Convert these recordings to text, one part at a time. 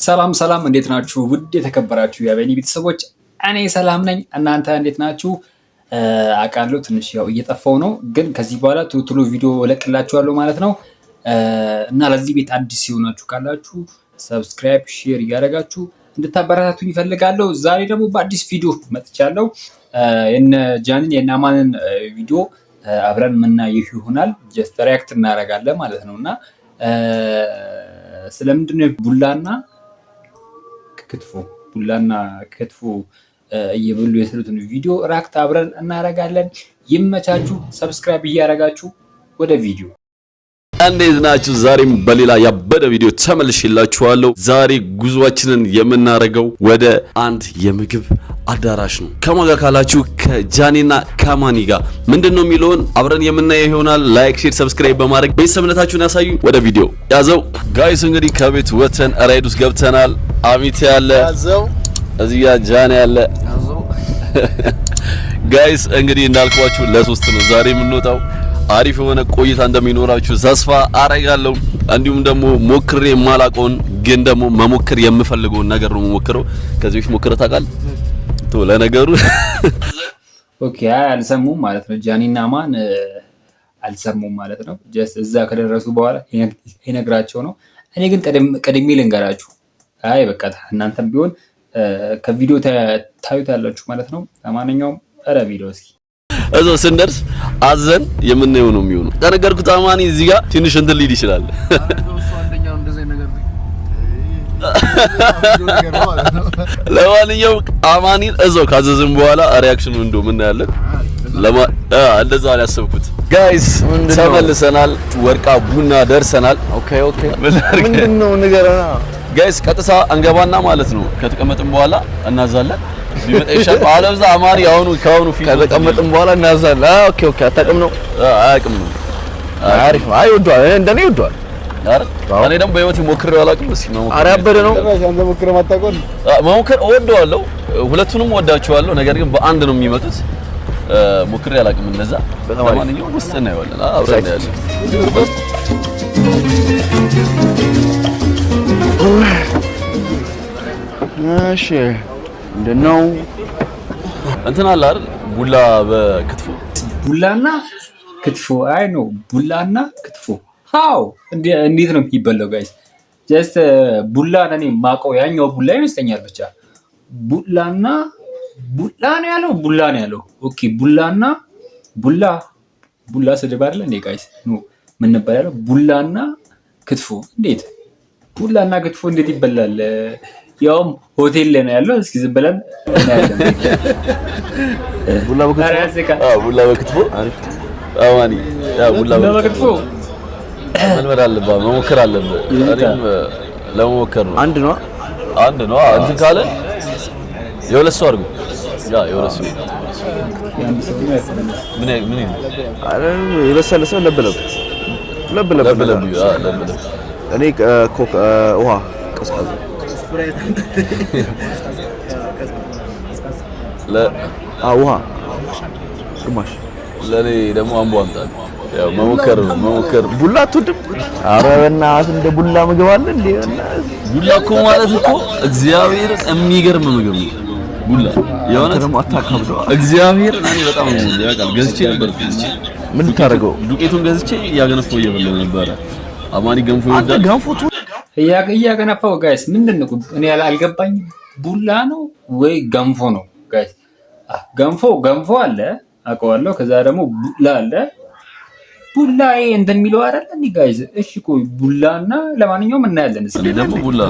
ሰላም ሰላም፣ እንዴት ናችሁ? ውድ የተከበራችሁ የአቤኒ ቤተሰቦች፣ እኔ ሰላም ነኝ። እናንተ እንዴት ናችሁ? አውቃለሁ ትንሽ ያው እየጠፋው ነው፣ ግን ከዚህ በኋላ ቶሎ ቶሎ ቪዲዮ እለቅላችኋለሁ ማለት ነው። እና ለዚህ ቤት አዲስ ሲሆናችሁ ካላችሁ subscribe፣ share እያደረጋችሁ እንድታበረታቱኝ ይፈልጋለሁ። ዛሬ ደግሞ በአዲስ ቪዲዮ መጥቻለሁ። የነ ጃንን የነ አማንን ቪዲዮ አብረን የምናየው ይሆናል። Just react እናደርጋለን ማለት ነው። እና ስለምንድን ነው ቡላና ክትፎ እየበሉ የሰሩትን ቪዲዮ react አብረን እናደርጋለን። ይመቻችሁ። Subscribe እያደረጋችሁ ወደ ቪዲዮ። እንዴት ናችሁ? ዛሬም በሌላ ያበደ ቪዲዮ ተመልሼላችኋለሁ። ዛሬ ጉዟችንን የምናደርገው ወደ አንድ የምግብ አዳራሽ ነው። ከማን ጋር ካላችሁ ከጃኒና ከማኒ ጋር። ምንድን ነው የሚለውን አብረን የምናየው ይሆናል። Like፣ share፣ subscribe በማድረግ ቤተሰብነታችሁን ያሳዩ። ወደ ቪዲዮ ያዘው guys። እንግዲህ ከቤት ወተን ራይድ ውስጥ ገብተናል። አሚቴ ያለ፣ እዚህ ጋር ጃኒ ያለ። Guys፣ እንግዲህ እንዳልኳችሁ ለሶስት ነው ዛሬ የምንወጣው። አሪፍ የሆነ ቆይታ እንደሚኖራችሁ ተስፋ አረጋለሁ። እንዲሁም ደግሞ ሞክሬ የማላውቀውን ግን ደግሞ መሞከር የምፈልገውን ነገር ነው የምሞክረው። ከዚህ በፊት ሞክረህ ታውቃለህ? ቶ ለነገሩ Okay፣ አይ አልሰሙም ማለት ነው። ጃኒና አማን አልሰሙም ማለት ነው። Just እዛ ከደረሱ በኋላ ይነግራቸው ነው። እኔ ግን ቀድሜ ልንገራችሁ። አይ በቃ እናንተም ቢሆን ከቪዲዮ ታዩታላችሁ ማለት ነው። ለማንኛውም ኧረ ቪዲዮ እስኪ። እዛው ስንደርስ አዘን የምናየው ነው የሚሆነው። ከነገርኩት አማኒ እዚህ ጋር ትንሽ እንትን ሊል ይችላል። ለማንኛውም አማኒን እዛው ካዘዝን በኋላ reaction ኑ እንደው ምን እናያለን። እንደዛ ነው ያሰብኩት። Guys፣ ተመልሰናል። ወርቃ ቡና ደርሰናል። Okay፣ ምንድን ነው ንገረና። Guys፣ ቀጥታ እንገባና ማለት ነው ከተቀመጥን በኋላ እናዛለን። ቢመጣ ይሻላል። አለብዛ አማኒ አሁኑ ከአሁኑ ፊት ከተቀመጥን በኋላ እናዛለን። Okay፣ አታውቅም ነው? አያውቅም ነው። አሪፍ ነው። አይ ይወደዋል፣ እንደኔ ይወደዋል። አይደል? እኔ ደግሞ በህይወቴ ሞክሬው አላውቅም። እስኪ መሞከር ኧረ ያበደ ነው። መሞከር እወደዋለሁ። ሁለቱንም እወዳቸዋለሁ። ነገር ግን በአንድ ነው የሚመጡት። ሞክሬ አላውቅም እንደዛ። በጣም አሪፍ። ለማንኛውም ውስጥ እናየዋለን፣ አብረን እናያለን። እሺ፣ ምንድን ነው? እንትን አለ አይደል? ቡላ በክትፎ። ቡላና ክትፎ፣ አይ ነው ቡላና ክትፎ how እንዴት ነው የሚበላው guys? Just ቡላ እኔ ማቀው ያኛው ቡላ ይመስለኛል። ብቻ ቡላና ቡላ ነው ያለው፣ ቡላ ነው ያለው። Okay፣ ቡላና ቡላ፣ ቡላ ስድብ አይደለ እንዴ guys? No፣ ምን ነበር ያለው? ቡላና ክትፎ፣ እንዴት ቡላና ክትፎ እንዴት ይበላል? ያውም ሆቴል ላይ ነው ያለው። እስኪ ዝም ብለን እናያለን። ቡላ በክትፎ። ኧረ ያስቃል። አዎ፣ ቡላ በክትፎ አማኒ፣ ያ ቡላ ቡላ በክትፎ። መልመድ አለብህ፣ መሞከር አለብህ። እኔም ለመሞከር ነው። አንድ ነው። አንድ ነው። እንትን ካለ የሁለት ሰው አድርጎ፣ ያ የሁለት ሰው። የአንድ ሰው ነው ያሰበው። ምን ምን ይላል? አረ የበሰለ ሰው ለብ ለብ ለብ ለብ። ለብ ለብ፣ አዎ፣ ለብ ለብ። እኔ ኮክ ውሃ ቀዝቃዛ። ለ አዎ፣ ውሃ ግማሽ። ለኔ ደግሞ አምቦ አምጣልኝ። ያው መሞከር ነው መሞከር። ቡላ አትወድም? ኧረ በእናትህ እንደ ቡላ ምግብ አለ እንዴ? በእናትህ። ቡላ እኮ ማለት እኮ እግዚአብሔር የሚገርም ምግብ ነው። ቡላ የሆነ አንተ ደግሞ አታካብደው። እግዚአብሔር እኔ በጣም ነው የምወደው። ያውቃል፣ ገዝቼ ነበር እኮ። ምን ልታደርገው? ዱቄቱን ገዝቼ እያገነፈው እየበላሁ ነበረ። አማኒ ገንፎ አንተ ይወዳል። ገንፎ እያገነፋው guys፣ ምንድን ነው? እኔ አልገባኝም። ቡላ ነው ወይ ገንፎ ነው guys? ገንፎ ገንፎ አለ አውቀዋለሁ። ከዛ ደግሞ ቡላ አለ። ቡላ ይሄ እንትን የሚለው አይደለ እንዴ guys? እሺ ቆይ ቡላና ለማንኛውም እናያለን እስኪ። እኔ ደግሞ ቡላ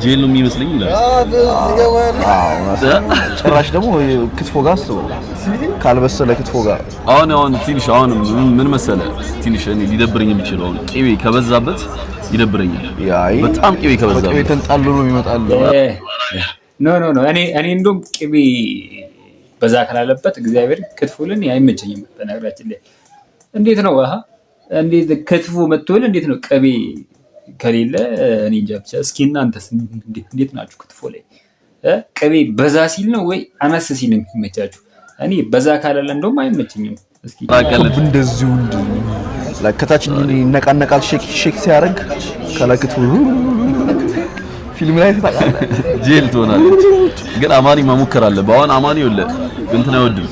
ጄል ነው የሚመስለኝ ይላል። ጭራሽ ደግሞ ክትፎ ጋር አስበው፣ ካልበሰለ ክትፎ ጋር። አሁን አሁን ትንሽ አሁን ምን መሰለህ፣ ትንሽ እኔ ሊደብረኝ የሚችለው አሁን ቅቤ ከበዛበት ይደብረኛል። ያይ በጣም ቅቤ በቅቤ ከበዛበት። ተንጣሎ ነው የሚመጣል። No, no, no፣ እኔ እንደውም ቅቤ በዛ ካላለበት እግዚአብሔር ክትፎልን አይመቸኝም። በነገራችን ላይ እንዴት ነው አሃ እንዴት ክትፎ መጥቶል እንዴት ነው ቅቤ ከሌለ? እኔ እንጃ ብቻ። እስኪ እናንተስ እንዴት ናችሁ? ክትፎ ላይ ቅቤ በዛ ሲል ነው ወይ አነስ ሲል ነው የሚመቻችሁ? እኔ በዛ ካላለ እንደውም አይመቸኝም። እስኪ እንደዚሁ ከታች ይነቃነቃል፣ shake shake ሲያደርግ ከላይ ክትፎ። ፊልም ላይ ታውቃለህ። ጄል ትሆናለች። ግን አማኒ መሞከር አለብህ። አሁን አማኒ ይኸውልህ እንትን አይወድም፣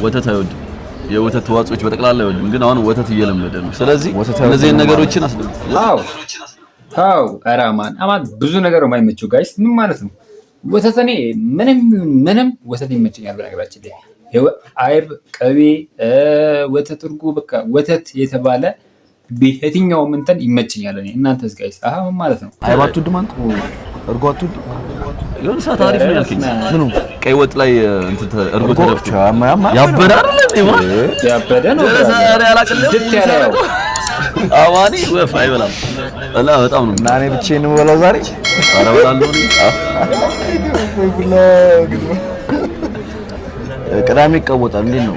ወተት አይወድም፣ የወተት ተዋጽኦች በጠቅላላ አይወድም። ግን አሁን ወተት እየለመደ ነው። ስለዚህ ወተት አይወድም እነዚህን ነገሮችን አዎ አዎ። ኧረ አማን አማን ብዙ ነገር ነው የማይመቸው guys። ምን ማለት ነው? ወተት እኔ ምንም ይሁን ምንም ወተት ይመቸኛል። በነገራችን ላይ አይብ፣ ቅቤ፣ ወተት፣ እርጎ በቃ ወተት የተባለ የትኛውም እንትን ይመቸኛል። እኔ እናንተስ guys? አሃ ምን ማለት ነው? አይብ አትወድም አንተ? እርጎ አትወድም? የሆነ ሰዓት አሪፍ ነው ያልከኝ። ምኑ? ቀይ ወጥ ላይ እንትን እርጎ ተደፍቶ ያማ ያበደ አይደል እንዴ? ያበደ ነው። ኧረ አላቅልም። ድት ያለ ያው አማኒ ወፍ አይበላም እና በጣም ነው። እና እኔ ብቻዬን ነው የምበላው ዛሬ። ኧረ እበላለሁ እኔ። ቅዳሜ ይቀወጣል። እንዴት ነው?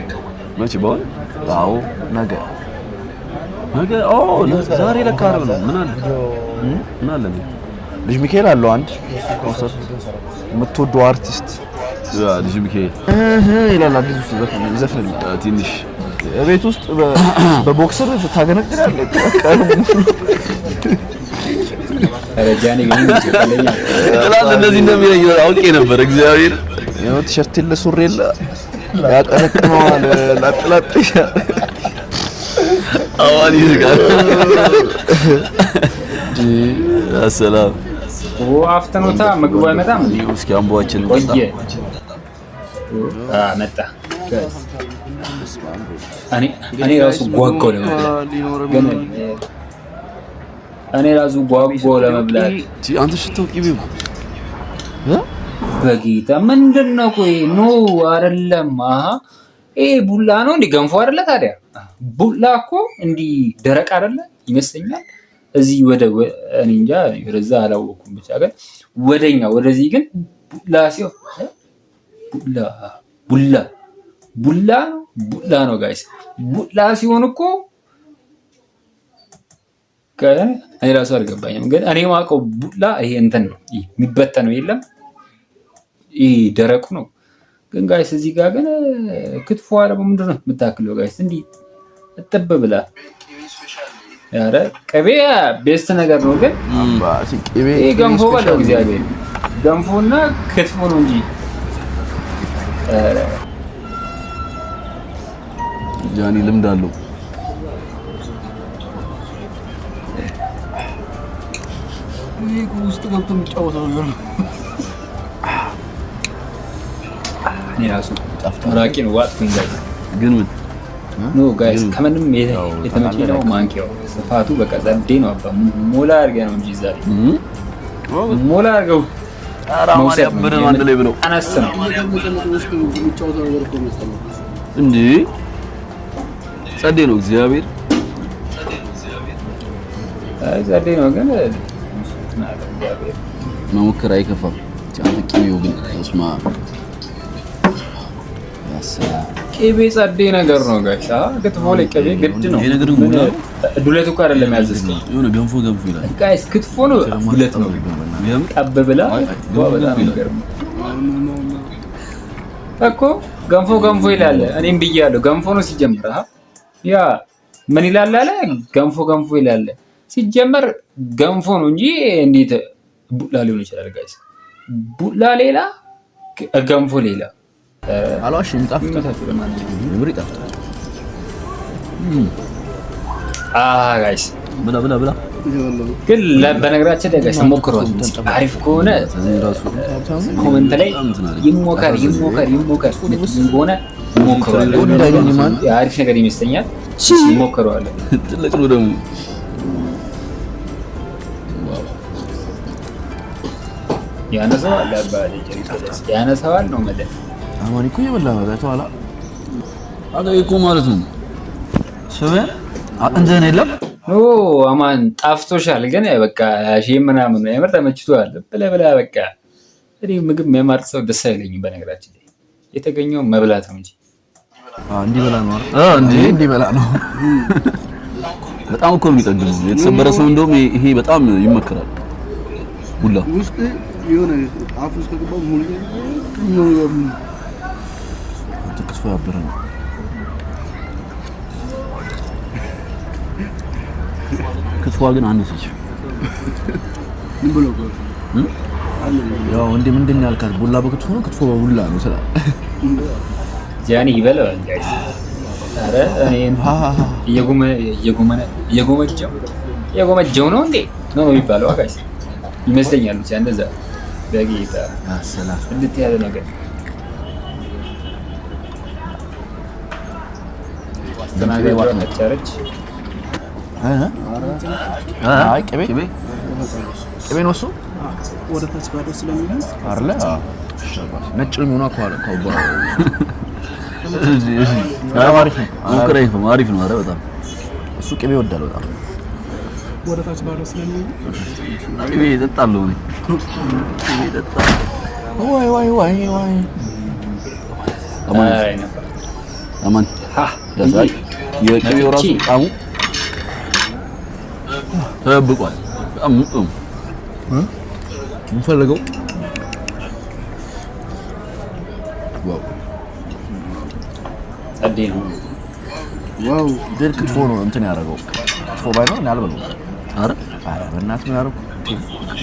መቼ በአሁን? አዎ ነገ። ነገ? ኦ ዛሬ ለካ ዓርብ ነው። ምን አለ ምን አለ? ልጅ ሚካኤል አለው አንድ ኮንሰርት። የምትወደው አርቲስት ያ ልጅ ሚካኤል እህ ይላል። አዲስ ውስጥ ዘፈን ይዘፍንልሃል። ትንሽ ቤት ውስጥ በ boxer ታገነግናለህ ቀኑን ሙሉ። ኧረ ጃኒ ግን ይመቸኛል። ትላንት እንደዚህ እንደሚለኝ አውቄ ነበር። እግዚአብሔር። የሆነ ቲሸርት የለ ሱሪ የለ ያቀነቅነዋል። ላጥ ላጥ ይላል። አማኒ ይስቃል። ሰላም። አፍተኖታ ምግቡ አይመጣም እንዴ? እስኪ አምቦአችን እንጠጣ። ቆየ። መጣ። እኔ ራሱ ጓጓው ለመብላት፣ ግን እኔ ራሱ ጓጓው ለመብላት። አንተ ሽታው ቅቤው በጌታ ምንድን ነው? ቆይ no አይደለም። አሀ ይሄ ቡላ ነው እንዴ? ገንፎ አይደለ ታዲያ? ቡላ እኮ እንዲህ ደረቅ አይደለ ይመስለኛል። እዚህ ወደ እኔ እንጃ ወደዛ አላወኩም። ብቻ ግን ወደኛ ወደዚህ ግን ቡላ ሲሆን ቡላ ቡላ ቡላ ቡላ ነው guys። ቡላ ሲሆን እኮ እኔ ራሱ አልገባኝም። ግን እኔ የማውቀው ቡላ ይሄ እንትን ነው፣ ይሄ የሚበተነው የለም ይሄ ደረቁ ነው። ግን guys እዚህ ጋር ግን ክትፎ ደግሞ ምንድን ነው የምታክለው guys? እንዲህ እጥብ ብላ። ኧረ ቅቤ best ነገር ነው። ግን ቅቤ ይሄ ገንፎ በለው እግዚአብሔር፣ ገንፎና ክትፎ ነው እንጂ። ኧረ ጃኒ ልምድ አለው። ውስጥ ገብቶ የሚጫወተው ነገር ነው። እኔ ራሱ ምራቄን ዋጥኩኝ guys። ግን ምን? No guys፣ ከምንም የተመቸኝ ደግሞ ማንኪያው ስፋቱ በቃ ጸዴ ነው። አባ ሞላ አድርገህ ነው እንጂ ዛሬ ሞላ አድርገው ኧረ አማኒ መውሰድ ነው። ያበደ ነው አንድ ላይ ብለው አነስ ነው። ውስጥ የሚጫወተው ነገር እኮ ነው የሚያስጠላው። እንዴ ጸዴ ነው እግዚአብሔር። አይ ጸዴ ነው ግን እንትን አለ እግዚአብሔር። መሞከር አይከፋም። አንተ ቅቤው ግን እስማ ቅቤ ጸዴ ነገር ነው guys። ክትፎ ላይ ቅቤ ግድ ነው። ይሄ ነገር ግን ቡላ ነው። ዱለት እኮ አይደለም ያዘዝከኝ የሆነ ገንፎ ገንፎ ይላል። guys። ክትፎ ነው ዱለት ነው። የምር። ጠብ ብላ ክትፎ በጣም የሚገርም እኮ ገንፎ ገንፎ ይላል። እኔም ብያለሁ ገንፎ ነው ሲጀምር። አሃ ያ ምን ይላል አለ ገንፎ ገንፎ ይላል። ሲጀመር ገንፎ ነው እንጂ እንዴት ቡላ ሊሆን ይችላል guys? ቡላ ሌላ ገንፎ ሌላ። አልዋሽም፣ ይጣፍጣል። ይመታችሁ ለማንኛውም። የምር ይጣፍጣል። Guys ብላ ብላ ብላ። ግን በነገራችን ላይ guys ሞክሯል። አሪፍ ከሆነ comment ላይ ይሞከር ይሞከር ይሞከር ከሆነ ሞክሯል። አሪፍ ነገር ይመስለኛል። ሞክረዋለሁ። ትልቅ ነው ደግሞ። ያነሳዋል፣ አባቴ ያነሳዋል ነው የምልህ። አማኒ እኮ እየበላ ነው። አይተኸዋል? አረ እኮ ማለት ነው ስበህ አጥንትህን የለም። No አማን ጣፍቶሻል፣ ግን በቃ ሺህ ምናምን ነው የምር ተመችቶሃል። ብለህ ብለህ በቃ እኔ ምግብ የሚያማርጥ ሰው ደስ አይለኝም። በነገራችን ላይ የተገኘው መብላት ነው እንጂ። እንዲበላ ነው አይደል? አ እንዴ። እንዲበላ ነው። በጣም እኮ ነው የሚጠግነው። የተሰበረ ሰው እንደውም ይሄ በጣም ይመከራል። ቡላ ውስጥ የሆነ አፍ ውስጥ ከገባ ሙሉ አንተ ክትፎ ያበረ ነው። ክትፏ ግን አነሰች። ምን ብሎ ያው እንዴ ምንድን ነው ያልካት? ቡላ በክትፎ ነው፣ ክትፎ በቡላ ነው ስላ ጃኒ ይበላል guys። ኧረ እኔ እየጎመጀው እየጎመጀው ነው እንዴ ነው የሚባለው guys ይመስለኛል። ብቻ እንደዛ በጌታ ሰላም እንዴት ያለ ነገር አስተናጋጇ ነጨረች። አይ ቅቤ ቅቤ ነው እሱ ወደ ታች ባዶ ስለሚሆን አይደለ? ነጭ ነው የሚሆነው እኮ አለ በጣም አሪፍ ነው። አሪፍ ነው። ኧረ በጣም እሱ ቅቤ ይወዳል በጣም። ወደ ታች ባዶ ስለሚሆን ቅቤ እጠጣለሁ እኔ ቅቤ እጠጣለሁ። ዋይ ዋይ ዋይ ዋይ አይ ነበር አማን ያሳይ የቅቤው ራሱ ጣሙ ተጠብቋል። በጣም ምጥም የምፈልገው wow ጸዴ ነው። wow ድር ክትፎ ነው እንትን ያደረገው። ክትፎ ባይኖር እኔ አልበላውም። ኧረ ኧረ በእናትህ ምን አደረኩ?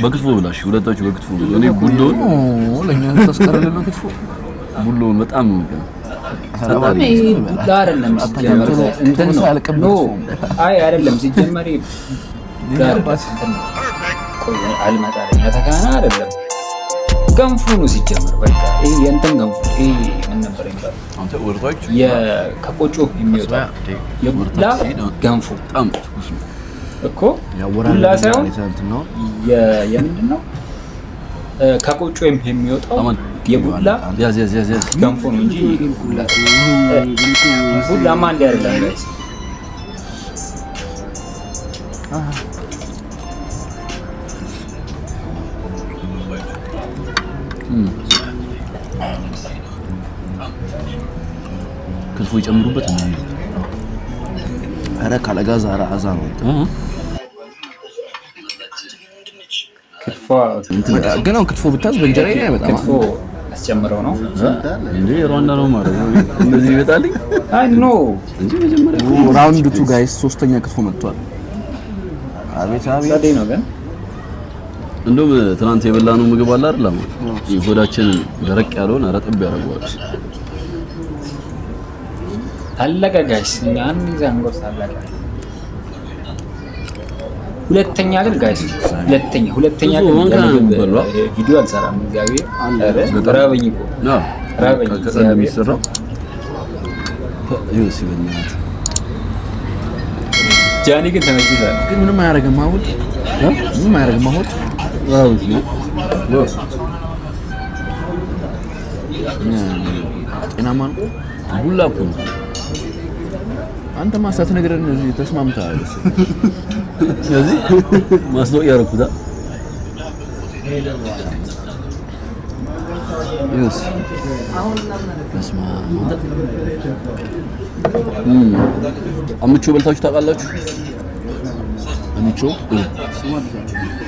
በክትፎ ብላሽ ሁለታችሁ በክትፎ ብሉ። እኔ ቡሎን ለእኛ ታስቀርልን ነው ክትፎ። ቡሎን በጣም ነው የምወደው። ቡላ አይደለም ሲጀመር እንትን ነው። no አይ አይደለም ሲጀመር ቡላ አይደለም እንትን ነው። ቆይ አልመጣልኝ አተካና አይደለም ገንፎ ነው ሲጀመር። በቃ ይሄ የእንትን ገንፎ ይሄ ምን ነበር የሚባለው? አንተ ወርታች ከቆጮ የሚወጣ የቡላ ገንፎ በጣም ትኩስ ነው። እኮ ቡላ ሳይሆን የምንድን ነው ከቆጮ የሚወጣው የቡላ ያዝ ያዝ ያዝ ያዝ ገንፎ ነው እንጂ ቡላ ቡላማ እንዲህ አይደለም guys። ክትፎ ይጨምሩበት እንዴ? ኧረ ካለጋዝ ኧረ አዛ ነው። ክትፎ ግን አሁን ክትፎ ብታዝ በእንጀራ አይመጣም። ክትፎ አስጨምረው ነው እንዴ? ሩዋንዳ ነው ማለት ነው። እንደዚህ ይመጣልኝ አይ no እንጂ መጀመሪያ round two guys፣ ሶስተኛ ክትፎ መጥቷል። አቤት አቤት ጸዴ ነው ግን እንደውም ትናንት የበላነው ምግብ አለ አይደል? ሆዳችንን ደረቅ ያለውን ረጥብ ያደርገዋል። አለቀ guys። እኛ አንድ ጊዜ አንጎርስ አለቀ። ሁለተኛ ግን guys ሁለተኛ ግን ለምግብ ቪዲዮ አልሰራም። እግዚአብሔር ራበኝ እኮ ራበኝ። የሚሰራው ይኸው ሲበልናት ጃኒ ግን ተመችቷል። ግን ምንም አያደርግም። አሁን ምንም አያደርግም። አሁን ጤናማ ነው። ቡላ እኮ ነው። አንተማ ሳትነግረን እዚህ ተስማምተሃል። ስለዚህ ማስታወቂያ ያደረኩት ይኸውስ በስመ አብ። አምቾ በልታችሁ ታውቃላችሁ? አምቾ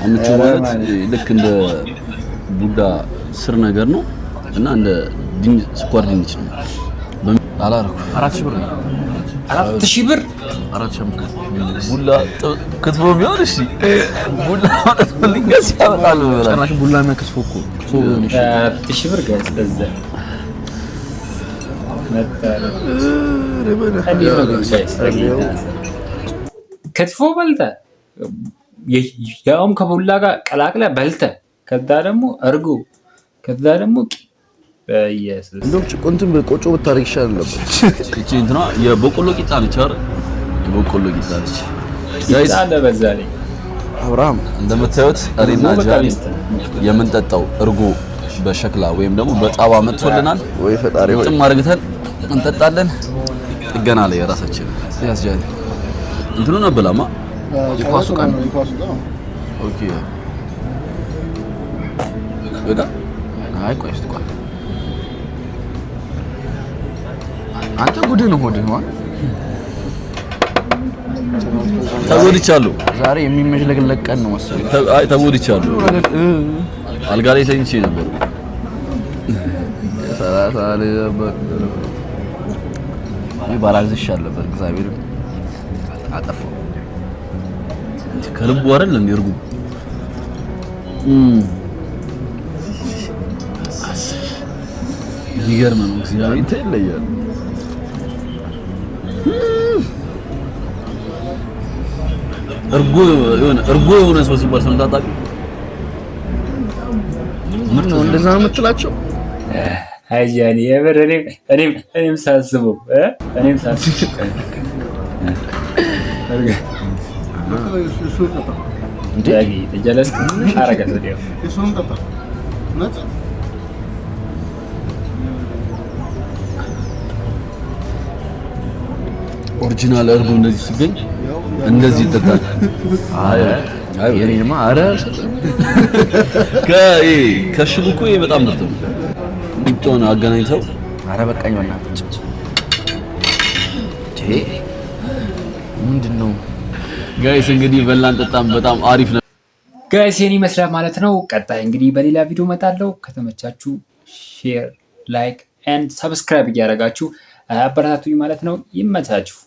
አምቾ ማለት ልክ እንደ ቡዳ ስር ነገር ነው እና እንደ ስኳር ድንች ነው። አላደረኩም። 4000 ብር ነው። 4000 ብር 4500 ቡላ ክትፎ ቢሆን እሺ፣ ቡላ ማለት ልንገስ ያመጣል። ጭራሽ ቡላና ክትፎ እኮ ክትፎ ቢሆን እሺ። 4000 ብር guys በዛ መጣ። እንዴት ነው ግን guys? ክትፎ በልተህ ያውም ከቡላ ጋር ቀላቅለህ በልተህ ከዛ ደግሞ እርጎ ከዛ ደግሞ በኢየሱስ እንደውም ጭቆንትን ቆጮ ብታደርግ ይሻል ነበር። እቺ እንትና የበቆሎ ቂጣ ነች አይደል? የበቆሎ ቂጣ ነች guys። ቂጣ አለ በዛ ላይ አብርሃም እንደምታዩት እኔና ጃኒ የምንጠጣው እርጎ በሸክላ ወይም ደግሞ በጣባ መጥቶልናል። ወይ ፈጣሪ ሆይ ጥም አርግተን እንጠጣለን። ጥገና ላይ የራሳችን ያስ ጃኒ እንትኑን አበላማ የኳሱ ቀን okay በቃ አይ ቆይ እስቲ ቆይ አንተ ጉድህ ነው ሆድህ ነው። ተጎድቻለሁ። ዛሬ የሚመሽለቅለቅ ቀን ነው መሰለኝ። አይ ተጎድቻለሁ። አልጋ ላይ ተኝቼ ነበር። ባላዝሽ ይሻል ነበር። እግዚአብሔር አጠፋው ከልቡ አይደል እንዴ እርጉ። የሚገርም ነው። እግዚአብሔር እንትን ይለያል። እርጎ የሆነ ሰው ሲባል ሰምተህ አታውቅም? ምርጥ ነው። እንደዛ ነው የምትላቸው? አይ ጃኒ፣ የምር እኔም ሳስበው እኔም ሳስበው እሱን ጠጣ። ዳጊ ተጀለስ አረጋት ወዲያው። እሱን ጠጣ። እውነት። Original እርጎ እንደዚህ ሲገኝ እንደዚህ ይጠጣል። አይ አይ፣ የኔማ ኧረ ከሽጉ እኮ ይሄ በጣም ምርጥ ነው። ቂጣውን አገናኝተው ኧረ በቃኝ በእናትህ። እንዴ ምንድን ነው? Guys፣ እንግዲህ በላን ጠጣን፣ በጣም አሪፍ ነው። Guys፣ ይሄን ይመስላል ማለት ነው። ቀጣይ እንግዲህ በሌላ ቪዲዮ እመጣለሁ። ከተመቻችሁ share፣ like and subscribe እያደረጋችሁ አበረታቱኝ ማለት ነው። ይመቻችሁ።